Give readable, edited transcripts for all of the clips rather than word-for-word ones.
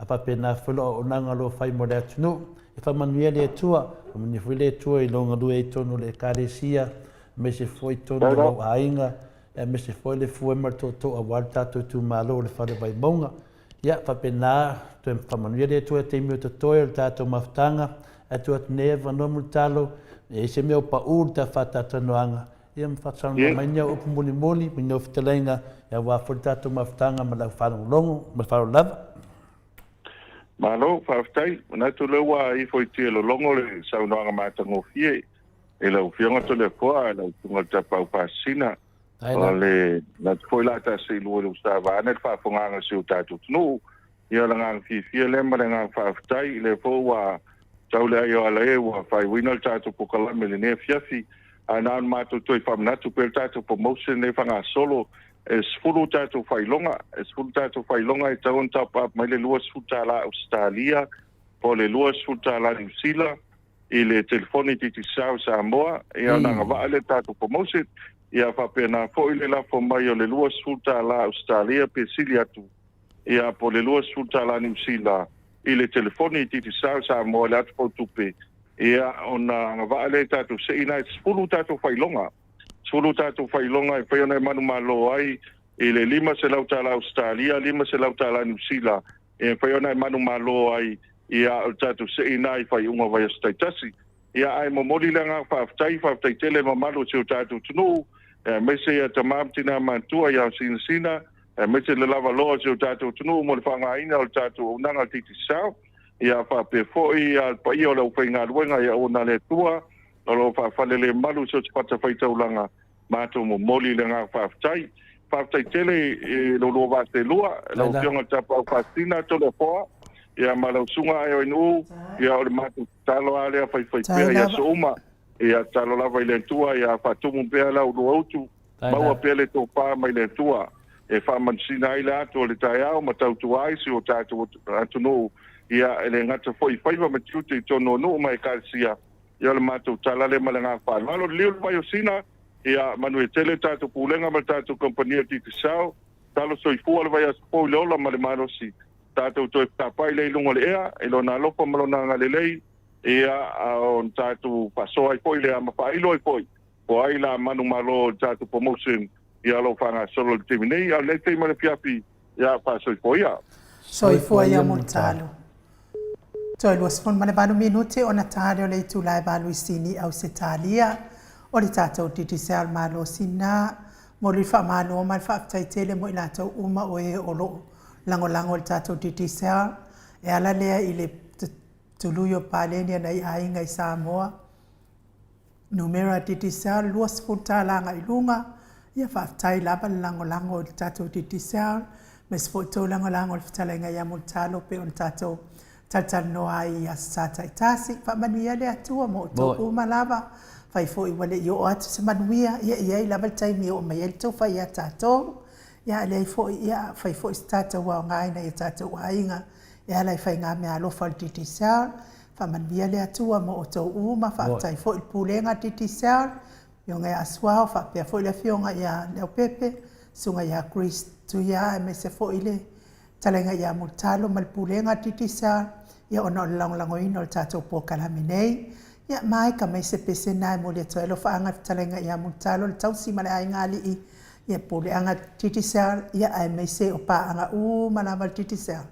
faapena foi lou auaunaga o lo o fai mo le atunuu. E faamanuia le Atua, faamanuia foi le Atua i lou galue ai i totonu o le Ekalesia, aemaise foi i totonu o lou aiga, aemaise foi le fue ma le tootoo aua le tatou itumalo o le Fale Vaimauga. Ia, faapena, toe faamanuia le Atua i taimi o totoe o le tatou mafutaga, ae tuu atu nei avanoa Mulitalo, e i ai se mea o pau i le ta faatalatalanoaga, ia ma faasaunoa mai ni au upu mulimuli ma ni au fetalaiga aua foi le tatou mafutaga ma le au faalogologo. Ma le faaaloalo lava. Malo, faafetai. Manatu lea ua ifo i tia lologo le saunoaga matagofie i lau Afioga Toleafoa, lau Susuga i le Tapaau Faasisina. O le manatu foi la tasi lua i le usavaana le faafofogaaga a si o tatou atunuu. Ia o le agaga fiafia lea ma le agaga faafetai, lea foi ua tau le ai o ala e ua faaiuina le tatou polokalame i lenei afiafi. Ae na ona matou toe faamanatu pea le tatou promotion lea e faagasolo, e 10 tatou faailoga, e 10 tatou faailoga e tatau ona top up mai le $20 Ausetalia po o le $20 Niu Sila i le telefoni Digicel Samoa, ia ona agavaa lea i le tatou promotion. Ia faapena foi le lafo mai o le $20 Ausetalia pe sili atu, ia po o le $20 Niu Sila i le telefoni Digicel Samoa i le atu tupe, ia ona agavaa lea i tatou sei na e 10 tatou faailoga. 10 tatou faailoga e fai ona e manumalo ai i le $500 Ausetalia, $500 Niu Sila, e fai ona e manumalo ai, ia o le tatou sei na i faaiuga o vaiaso taitasi. Ia ae momoli le agaga faafetai, faafetai tele mamalu o si o tatou atunuu, aemaise ia tama ma tina matutua ia Sinasina, aemaise le lavaloa o si o tatou atunuu mo le faaaogaina o le tatou auaunaga o le Digicel. Ia faapea foi le paia o le aufaigaluega i auauna a le Atua o lo o faafalelemalu i so o se fatafaitaulaga, matou momoli le agaga faafetai. Faafetai tele i lo lua vaselua, lau Afioga i le Tapaau Faasisina Toleafoa, ia ma lau Susuga Aioinuu, ia o le matou tatalo lava lea faifaipea i aso uma, ia tatalo lava i le Atua ia faatumu pea lau lua utu, maua pea le tofa mai le Atua e faamanusina ai le atu o le taeao ma tautua ai si o tatou atunuu, ia e le gata foi i faiva ma tiute i totonu o nuu ma ekalesia. Ia o le matou tala lea ma le agaga faaaloalo. Liliu le vai o Sina, ia manuia tele le tatou Pulega ma le tatou Kamupani o Digicel. Talo soifua le vaiaso fou i le ola ma le malosi. Tatou toe fetapai lea i luga o le ea i lona alofa ma lona agalelei, ia ona tatou faasoa ai foi lea ma faailo ai foi po o ai la manumalo i le tatou promotion ia o lo o faagasolo i le taimi nei. A o lenei taimi o le afiafi, ia faasoifua ia. Soifua ia Mulitalo. Toe 28 minute ona ta lea o le itula e 8 i Sini, Ausetalia. O le tatou Digicel malosi na. Momoli le faamalo ma le faafetai tele mo i latou uma o e o lo o lagolago i le tatou Digicel. E ala lea i le tului o paleni a nai aiga i Samoa. Numera Digicel $20 agai i luga. Ia faafetai lava le lagolago i le tatou Digicel, aemaise foi tou lagolago i le fetalaiga ia Mulitalo pei ona tatou talatalanoa ai i aso Sa taitasi. Faamanuia le Atua mo outou uma lava. Fai foi ua le i oo atu se manuia, ia e i ai lava le taimi e oo mai ai le tofa ia tatou. Ia a leai foi, ia fai foi se tatou aoga i nai o tatou aiga e ala i faigameaalofa a le Digicel. Faamanuia le Atua mo outou uma. Faafetai foi i le Pulega a le Digicel, Afioga ia Suao, faapea foi le Afioga ia Leaupepe, Susuga ia Chris Tuia, aemaise foi le fetalaiga ia Mulitalo ma le Pulega a le Digicel, ia ona o le lagolagoina o le tatou polokalame nei. Ia maika mai se pese lena e momoli atu ai alofaaga i le fetalaiga ia Mulitalo, le tausi ma le aiga alii, ia Puleaga Digicel, ia aemaise o paaga uma lava a le Digicel.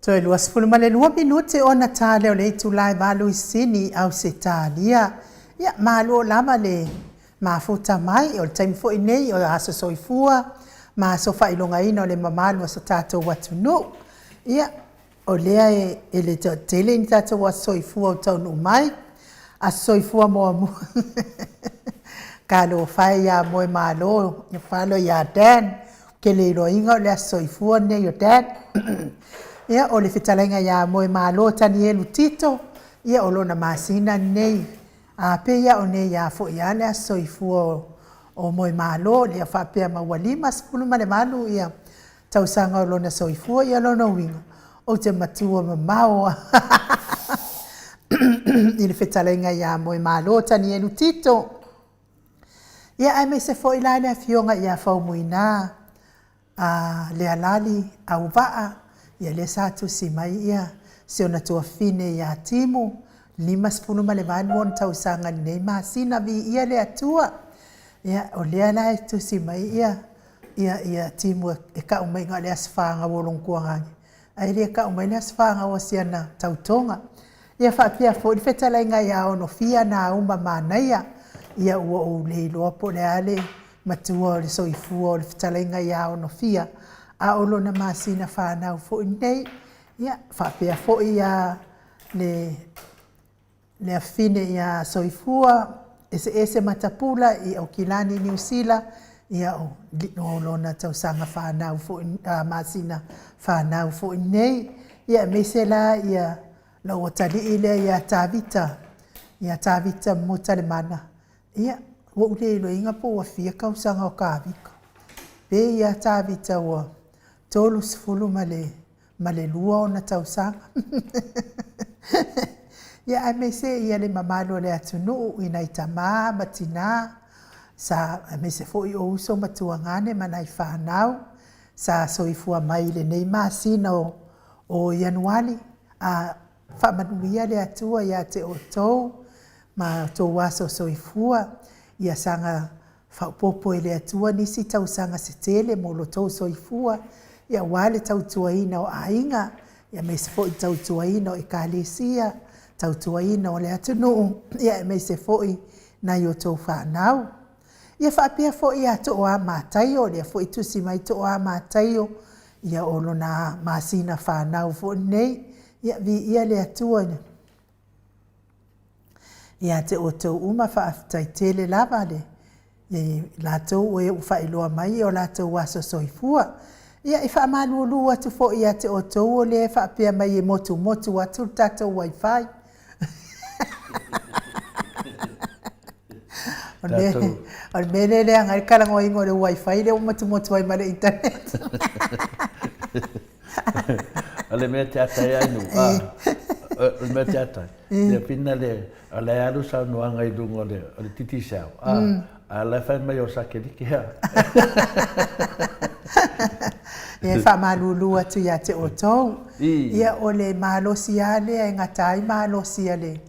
Toe 22 minute ona ta lea o le itula e 8 i Sini, Ausetalia. Ia, malo lava le mafuta mai, o le taimi foi nei o aso soifua ma aso faailogaina o le mamalu o so tatou atunuu. Ia, o lea e le toatele ni tatou aso soifua o taunuu mai. Aso soifua muamua, talofa e ia Moemalo, le fala ia Dan, ou te le iloaina o le aso soifua lenei o Dan. Ia, o le fetalaiga ia Moemalo Tanielu Tito, ia o lona masina lenei, a pei lava o nei foi lava le aso soifua o Moemalo, lea faapea ma ua 58 ia tausaga o lona soifua, ia o lona uiga, ou te matua mamao lava i le fetalaiga ia Moemalo Tanielu Tito. Ia aemaise foi la le afioga ia Faumuina Lealali Auvaa, ia lea sa tusi mai ia si ona tuafafine ia Timu, 58 ona tausaga i lenei masina, viia le Atua. Ia, o lea la e tusi mai ia ia ia Timu e tau mai na o le aso fanau o lona tuagane, ae le tau mai le aso fanau o si ana tautoga. Ia faapea foi le fetalaiga ia Onofia Nauma Manaia, ia ua ou le iloa po o le a le matua o le soifua o le fetalaiga ia Onofia, a o lona masina fanau foi lenei. Ia faapea foi ia le le afafine ia Soifua Eseese Matapula i Aukilani Niu Sila, ia o lona tausaga fanau foi, masina fanau foi lenei. Ia aemaise la ia lou atalii lea ia Tavita, ia Tavita Mutalemana, ia ua ou le iloaina po ua fia tausaga o Tavita. Pe ia Tavita ua 32 ona tausaga. Ia aemaise ia le mamalu o le atunuu i nai tama ma tina, sa aemaise foi o uso ma tuagane ma nai fanau sa soifua mai i lenei masina o Ianuali. A faamanuia le Atua ia te outou ma outou aso soifua, ia saga faaopoopo e le Atua nisi tausaga se tele mo lo outou soifua, aua le tautuaina o aiga, aemaise foi le tautuaina o ekalesia, tautuaina o le atunuu, aemaise foi nai outou fanau. Ia faapea foi ia Tooa Mataio, lea foi e tusi mai Tooa Mataio, ia o lona masina fanau foi lenei. Ia viia le Atua ia te outou uma, faafetai tele lava le latou o e ua faailoa mai o latou aso soifua. Ia e faamalulu atu foi ia te outou o lea e faapea mai e motumotu atu le tatou wifi. O le mea lea e leaga ai le talanoaina o le wifi lea ua motumotu ai ma le internet. O le mea te ata ai nu, o le mea te ata ai, le pina le, o le alu saunoaga i luga o le, o le Digicel, a, a la e fai mai o satelite hea. Ia e faamalulu atu ia te outou. Ia o le malosi lava lea e gata ai malosi a le,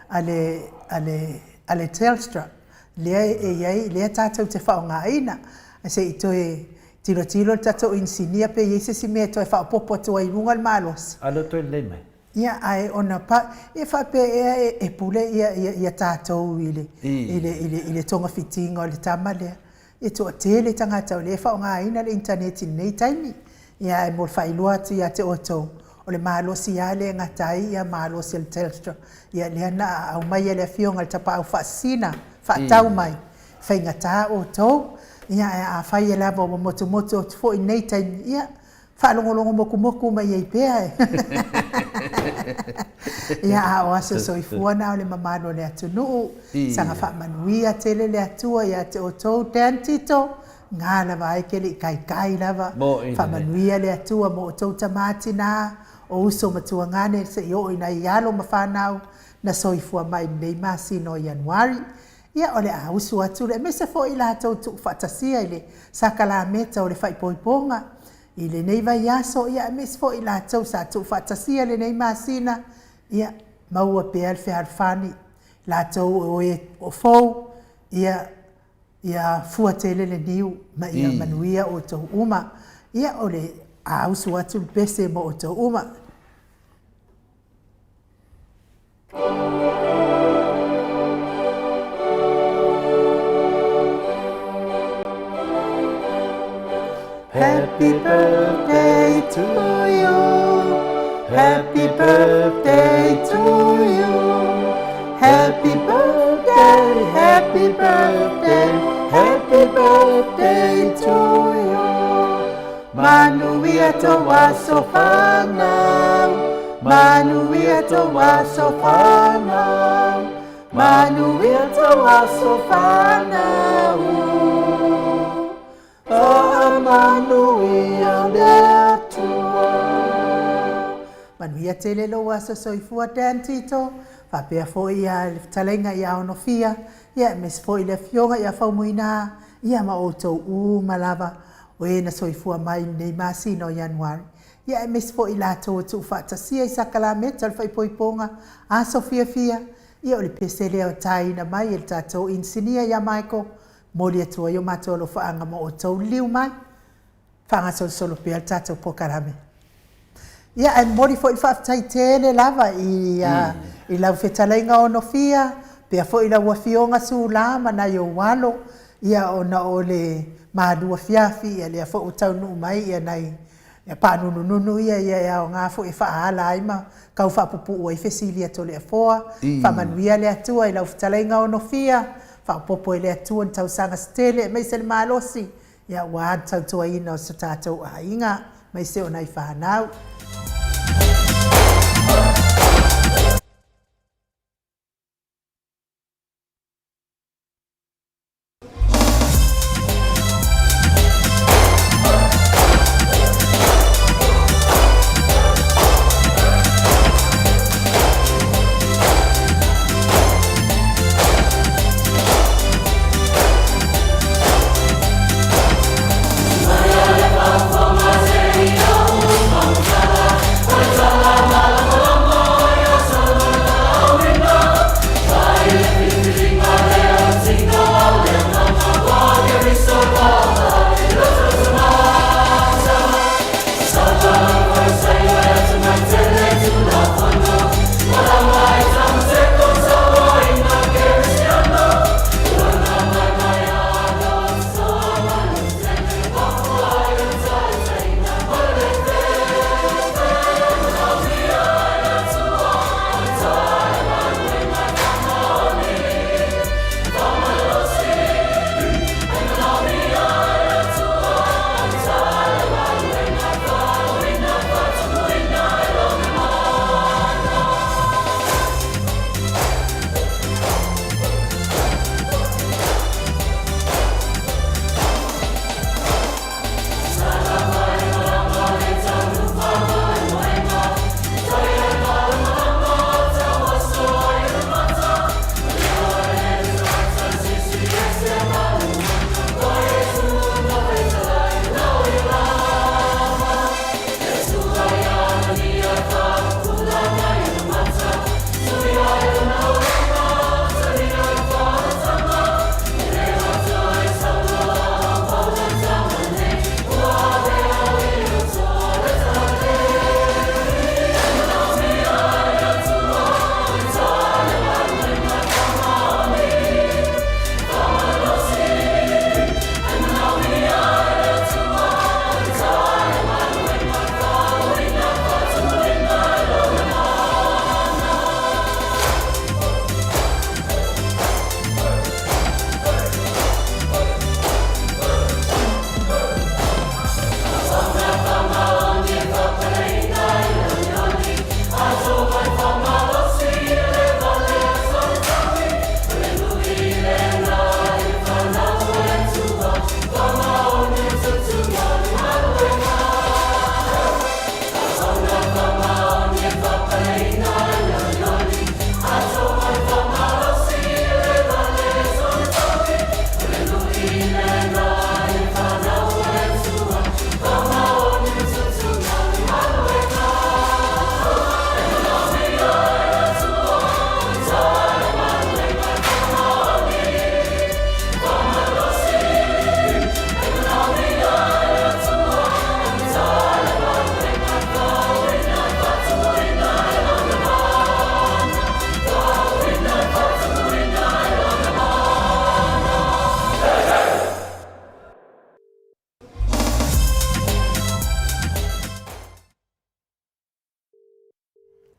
a le, a le, a le Telstra, lea e i ai, lea tatou te faaaogaina. Se i toe tilotilo le tatou inisinia pe i ai se isi mea e toe faaopoopo atu ai i luga le malosi. A lea toe lelei mai. Ia, ae ona pa, ia faapea ea e, e pule ia, ia, ia tatou i le, i le, i le, i le togafitiga o le tama lea. E toatele tagata o lea e faaaogaina le initaneti i lenei taimi. Ia ae mo le faailoa atu ia te outou, o le malosi lava lea e gata ai ia malosi o le Telstra. Ia lea na aumai e le Afioga i le Tapaau Faasisina, faatau mai, faigata outou. Ia ae afai lava ua motumotu atu foi i lenei taimi, ia faalogologo motumotu mai ai pea. Ia a o aso soifua na o le mamalu o le atunuu, saga faamanuia tele le Atua ia te outou. Dan Tito, ngā lava ai ke le i kaikai lava. Faamanuia le Atua mo outou tama tina, o uso ma tuagane se i oo i nai alo ma fanau na soifua mai i lenei masina o Ianuari. Ia, o le a usu atu le, aemaise foi i latou tuufaatasia i le sakalameta o le faaipoipoga i lenei vaiaso, ia, aemaise foi i latou sa tuufaatasia i lenei masina, ia, maua pea le fealofani, latou o e o fou, ia, ia fua tele le niu ma ia manuia outou uma. Ia, o le a usu atu le pese mo outou uma. Happy birthday to you. Happy birthday to you. Happy birthday, happy birthday, happy birthday to you. Manuia tou aso fanau, manuia tou aso fanau, manuia tou aso fanau. Faamanuia le Atua. Manuia tele lou aso soifua Dan Tito, faapea foi ia le fetalaiga ia Onofia, ia aemaise foi le afioga ia Faumuina, ia ma outou uma lava o e na soifua mai i lenei masina o Ianuari, ia aemaise foi i latou ua tuufaatasia i sakalameta o le faaipoipoga, aso fiafia, ia o le pese lea o taina mai e le tatou inisinia ia Michael, Momoli atu ai o matou alofaaga ma outou liliu mai, faagasolosolo pea le tatou polokalame. Ia, ae momoli foi le faafetai tele lava i, mm. i lau fetalaiga Onofia, pea foi lau afioga Sula ma nai ou alo, ia ona o le malu afiafi, ia lea foi ua taunuu mai ia nai ia paanunununu ia ia e aoga foi e faaala ai ma tau faapupuu ai fesili a Toleafoa. Faamanuia le Atua i lau fetalaiga Onofia, faaopoopo e le Atua ni tausaga se tele aemaise le malosi ia aua le tautuaina o so tatou aiga aemaise o nai fanau.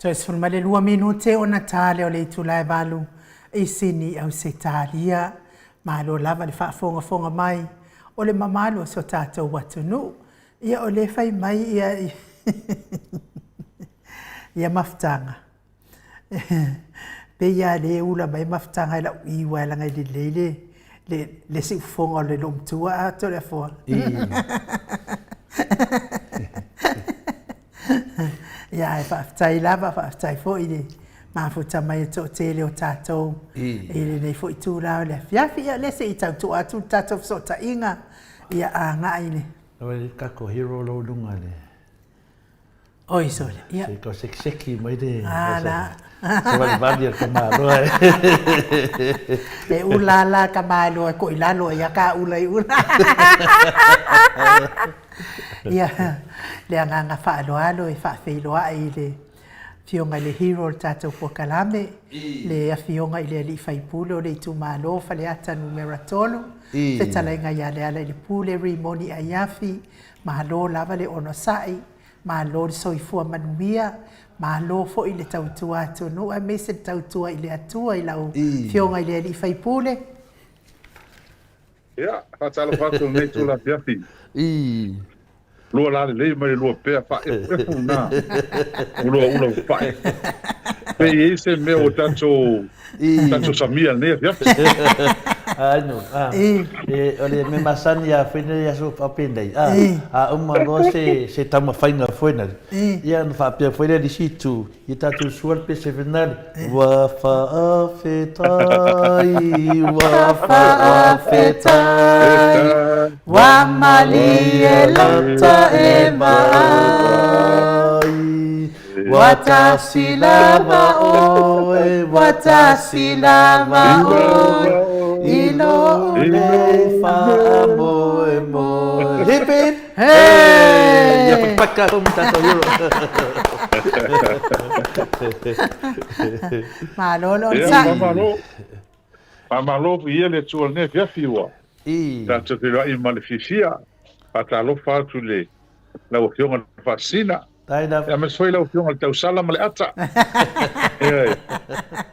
Toe 12 minute ona ta lea o le itula e 8 i Sini, Ausetalia. Malo lava le faafogafoga mai o le mamalu o so tatou atunuu. Ia o lea fai mai ia ia mafutaga. Pei lava lea e ula mai mafutaga i lau iu ae leaga e lelei le le le siufofoga o le loomatua a Toleafoa. Ia ae faafetai lava, faafetai foi i le mafuta mai o toatele o tatou i lenei foi itula o le afiafi. Ia o lea se i tau tuu atu le tatou fesootaiga, ia agai i le Ua i le hero lou luga le Oi sole, ia. Se tau sekiseki mai le Ala. Savalivali a le tamaloa e. E ula la tamaloa e ko i lalo ia ka ula i ula. Ia, le agaga faaaloalo e faafeiloai i le Afioga i le hero o le tatou polokalame, le Afioga i le Alii Faipule o le itumalo Faleata Numera 3, fetalaiga ia Lealailepule Rimoni Aiafi, malo lava le onosai, malo le soifua manuia, malo foi le tautua atunuu aemaise le tautua i le Atua i lau Afioga i le Alii Faipule. Ia, faatalofa atu i lenei itula afiafi. Lua lalelei mai le lua pea faaefuefu lena ua lua ula papae. Pe i ai se mea ua tatou tatou samia i lenei afiafi. Ai no. E o le mea masani a foi nei aso faapenei. A uma loa se se taumafaiga foi lea. Ia ona faapea foi lea i le isi itu, ia tatou sua le pese finale. Ua faafetai, ua faafetai, ua malie lata e vaai. Ua tasi lava oe, ua tasi lava oe, i lou nei faamoemoe. Hip hip! Hey! Ia pakapaka ko tatou hero. Malo le Ia, onosai. faamalo. Faamalo ia le Atua i lenei afiafi ua tatou feiloai ma le fiafia. Faatalofa atu i le lau Afioga i le Faasisina. Tai lava. Ia, aemaise foi lau Afioga i le Tausala ma le Ata. Ia,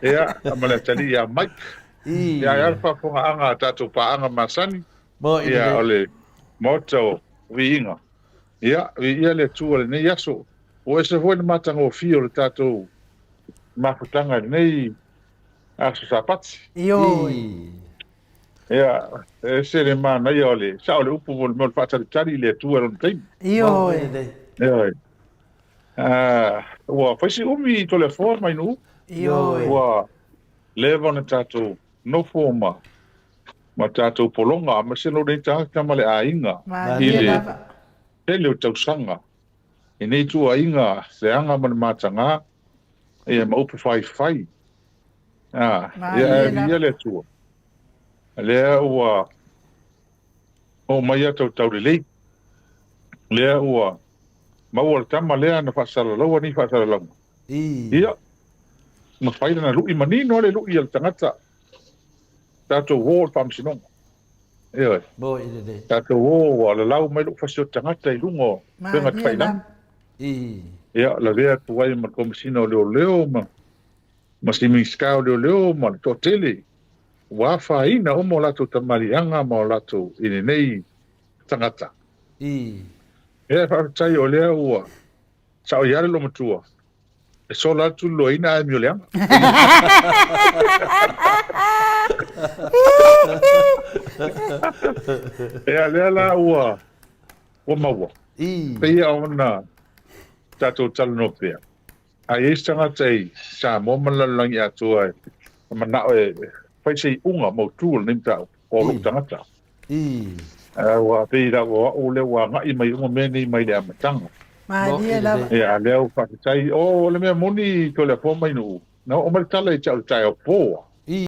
ia, ma le atalii ia Mike. Ia, ae a le faafofogaaga a tatou paaga masani. Mo i Ia, o le le Maota o Viiga. Ia, viia le Atua i lenei aso. Ua ese foi le matagofie o le tatou mafutaga i lenei aso Sapati. Ioe. Ia, e ese le manaia o le sao o le upu mo le mea o le faatalitali i le Atua i lona taimi. Ioe. Ioe. Ua fai si umi i Toleafoa ma Inu'u. Ioe. Ua leva ona tatou nofo ma ma tatou pologa, aemaise lou nei tagata ma le aiga i Malie le lava. tele o tausaga i nei ituaiga leaga ma le mataga, ia ma upu faifai. Ia, Malie ae lava. viia le Atua, lea ua oo mai a tautaulelei, lea ua maua le tama lea na faasalalaua nei faasalalauga. Ia, mafai lana lui manino le lui a le tagata, tatou o i le faamasinoga. Ioe. Mo i lelei. Tatou o ua lalau mai lou fasi o tagata i luga o upega Malie tafailagi. lava. Ia, lavea atu ai ma le Komesina o Leoleo ma ma si Minisita o Leoleo ma le toatele ua afaina uma o latou tamaliiaga ma o latou i lenei tagata. Ia, faafetai o lea ua sao ia le loomatua, e sola atu le loaina ae amio leaga. Ia, lea la ua ua maua. Pei ona tatou talanoa pea. A i ai se tagata i Samoa ma le lalolagi atoa e manao e fai se iuga mautu o lenei mataupu, o lou tagata. Ua pei la o au lea ua agai mai uma mea nei mai le amataga. Malie lava. Ia, lea ua faafetai. O le mea moni Toleafoa ma Inu'u, na oo mai le tala i te au i le taeao po.